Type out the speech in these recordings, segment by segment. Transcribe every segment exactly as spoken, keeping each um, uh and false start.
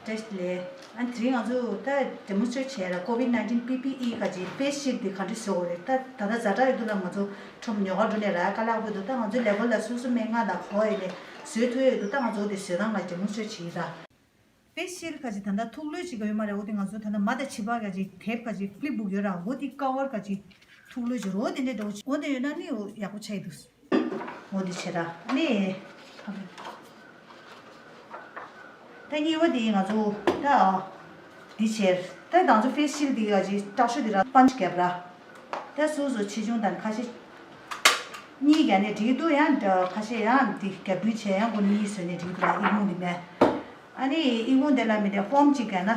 ལས། ཨ་དེ་རིང་ང་ཚོ་ད་demonstrate་བྱས་ར་COVID nineteen P P E་ག་ཅིག face shield་འདི་ག་འདྲ་བཟོ་དགོས་རེད། ད་ད་ལྟ་ཛ་དྲག་ཡོད་དུས་ལ་ང་ཚོ་ཁྲོམ་ཉོ་གར་འགྲོ་ནས་ར་དཀའ་ལས་ཁག་པོ་འདུག་ད་ང་ཚོའི་level་ལ་སོ་སོ་སྨན་ཁང་དང་གོ་ཡས་ནས་བཟོས་ཐུབ་ཡས་ཡོད་འདུག་ད་ང་ཚོ་དེ་བཟོས་སྟངས་ལ་demonstrate་བྱེད་ཀྱི་ར། face shield་ག་ཅིག་ད་ལྟ་ཐུགས་ལྷོད་ཅིག་ག་ཡོད་མ་རེད། འོ་དེ་ང་ཚོ་ད་ལྟ་མ་དང་བྱི་པ་ག་ཅིག་tape་ག་ཅིག་flip་book་ཡོད་ར། འོ་དེ་cover་ག་ཅིག་ཐུགས་ལྷོད་ཅིག་རོ་དེ་འདྲས་འདྲ་བོ་ཅིག་འོ་དེ་ཡོད་ན་ནི་འོ་ཡག་པོ་ཆགས་ཀྱི་འདུག་འོ་འདི་བྱེད་ར་ནི། ད་གཉིས་པ་འདི་ང་ཚོ་ད་འདི་བྱེད་ད་ང་ཚོ face shield་འདི་ག་ཅིག་སྐྲག་ཤོས་འདི་ར་punch་བརྒྱབ་ར། ད་སོ་སོ་ཆེ་ཆུང་དང་ཁ་ཤས་གཉིས་བརྒྱབ་ནས་འགྲིག་འདུག་ཡང་ཁ་ཤས་ཡང་འདི་བརྒྱབ་བསྐུལ་བྱས་ཡང་སྒོ་གཉིས་བཟོས་ནས་འགྲིག་འདུག་ལ་ཨི་ཁུང་འདི་མེད། ཨ་ནི་ཨི་ཁུང་འདི་ལ་མི་འདི་foam་གཅིག་བརྒྱབ་ན།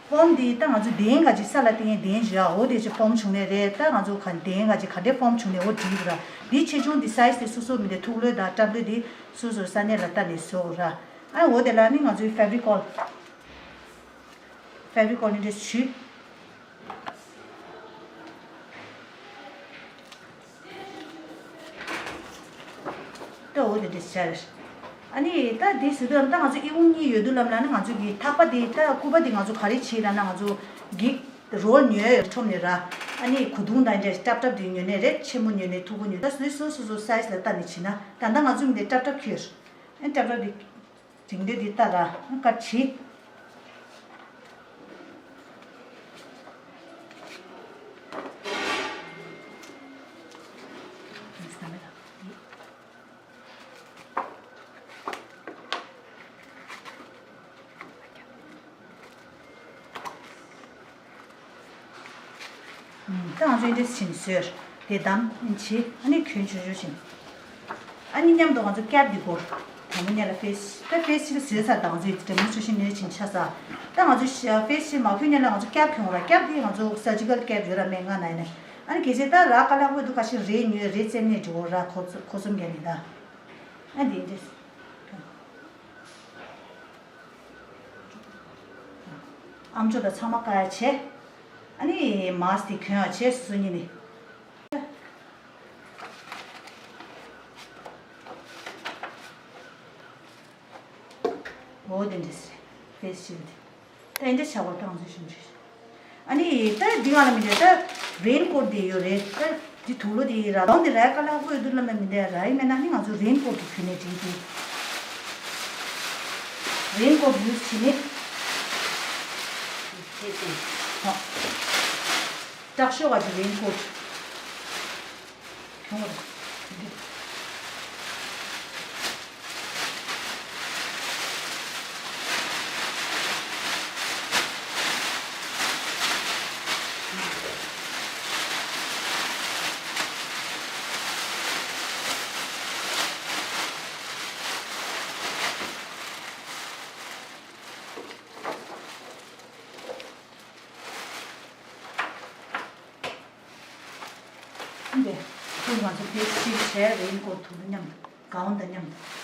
foam་འདི་ད་ང་ཚོ་གདན་ག་ཅིག་ས་ལ་བཏིང་ཡས་གདན་བཞག་འོ་དེ་ཅིག་foam་བྱུང་ནས་རེད། ད་ང་ཚོ་ག་གདན་ག་ཅིག་ག་འདྲའི་foam་བྱུང་ནས་འོ་འགྲིག་ར། འདི་ཆེ་ཆུང་འདི་size་དེ་སོ་སོ་མི་འདི་ཐུགས་ལྷོད་དང་སྐྲག་ལྷོད་དེ་སོ་སོ་ས་གནས་ལ་ལྟ་ནས་བཟོ་དགོས་ར། ཨ་འོ་དེ་ལ་ནི་ང་ཚོའི་Fevicol Fevicol་ནི་འདྲ་བྱུས། ད་འོ་དེ་འདྲ་བྱས། ཨ་ནི་ད་དེ་ཟེར་དུས་ད་ང་ཚོ་ཨི་ཁུང་གཉིས་ཡོད་དུས་ལམ་ལ་ནི་ང་ཚོ་གི་ཐག་པ་དེ་ད་སྐུད་པ་དེ་ང་ཚོ་ག་རེ་བྱེད་ལབ་ན་ང་ཚོ་གི་རོལ་ཉོས་ཁྲོམ་ནས་ར། ཨ་ནི་གོས་ཐུང་དང་འདྲ་ཊབ་ཊབ་དེ་ཉོས་ནས་རེད། ཆེན་མོ་ཉོས་ནས་མཐུག་པོ་ཉོས་ད་སོ་སོ་སོ་སོ་size་ལ་ལྟ་ནས་བྱེད་ན་ད་ལྟ་ང་ཚོ་མི་དེ་ཊབ་ཊབ་ཁྱེར། ཨ་ཊབ་ཊབ་དེ་དེང་དུས་འདི་ལྟ་ར་ཀ་ཁྲི། ད་ང་ཚོ་འདི་ཕྱིན་བཟོས། དེ་དམ་ཕྱི་ཨ་ནི་གྱོན་ཆུང་ཆུང་ཕྱིན། ཨ་ནི་མཉམ་དུ་ང་ཚོ་cap་འདི་སྐོར། དང་པོ་ཉིད་ལ་face་ད་face་ཞིག་བཟོས་ཚར་ད་ང་ཚོའི་demonstration་ནས་ཕྱིན་ཆ་ས། ད་ང་ཚོ་face་ཞིག་མ་གྱོན་ཉིད་ལ་ང་ཚོ་cap་གྱོན་ར། cap་འདི་ང་ཚོ་surgical cap་ཡོད་ར་སྨན་ཁང་ནང་ནས། ཨ་ནི་གལ་སྲིད་ད་ར་དཀའ་ལས་ཁག་པོ་འདུག་ཁ་ཤས་རས་ཉོས་རས་བཙེམ་ནས་འགྲོ་ར་ཁོ་ཚོ་ཁོ་ཚོ་མཁན་ནི་ད། ཨ་འདི་འདི། ཨམ་ཅོག་དང་ཚང་མ་བཀག་ཡ་བྱས། ཨ་ནི་mask་དེ་གྱོན་ཡ་བྱས་སོ་སོ་ཉིད་ནས། འོ་དེ་འདྲ་ཟེར། face shield་དེ། ད་འདི་འདྲ་བྱ་བར་བཏང་ཚུལ་ཞིམ་ཞིག་ཨ་ནི་ད་འདི་ག་ལ་མི་འདྲ་ད་raincoat་དེ་ཡོད་རེད། ད་འདི་དུག་ལོག་དེ་ཡིན་ར། ལོང་དེ་ར་དཀའ་ལས་ཁག་པོ་ཡོད་དུས་ལ་མི་འདྲ་ར་ཡིན་མེད་ན་ནི་ང་ཚོ་raincoat་དེ་གྱོན་ནས་འགྲིག་གི raincoat་use་བྱེད་ནི། དྲག་ཤོས་པ་དེ་raincoat། འདི། ཁོང་ང་ཚོ་ཕེབས་ཤིག་བྱས་raincoat་དུ་མཉམ་དུ་gown་དང་མཉམ་དུ།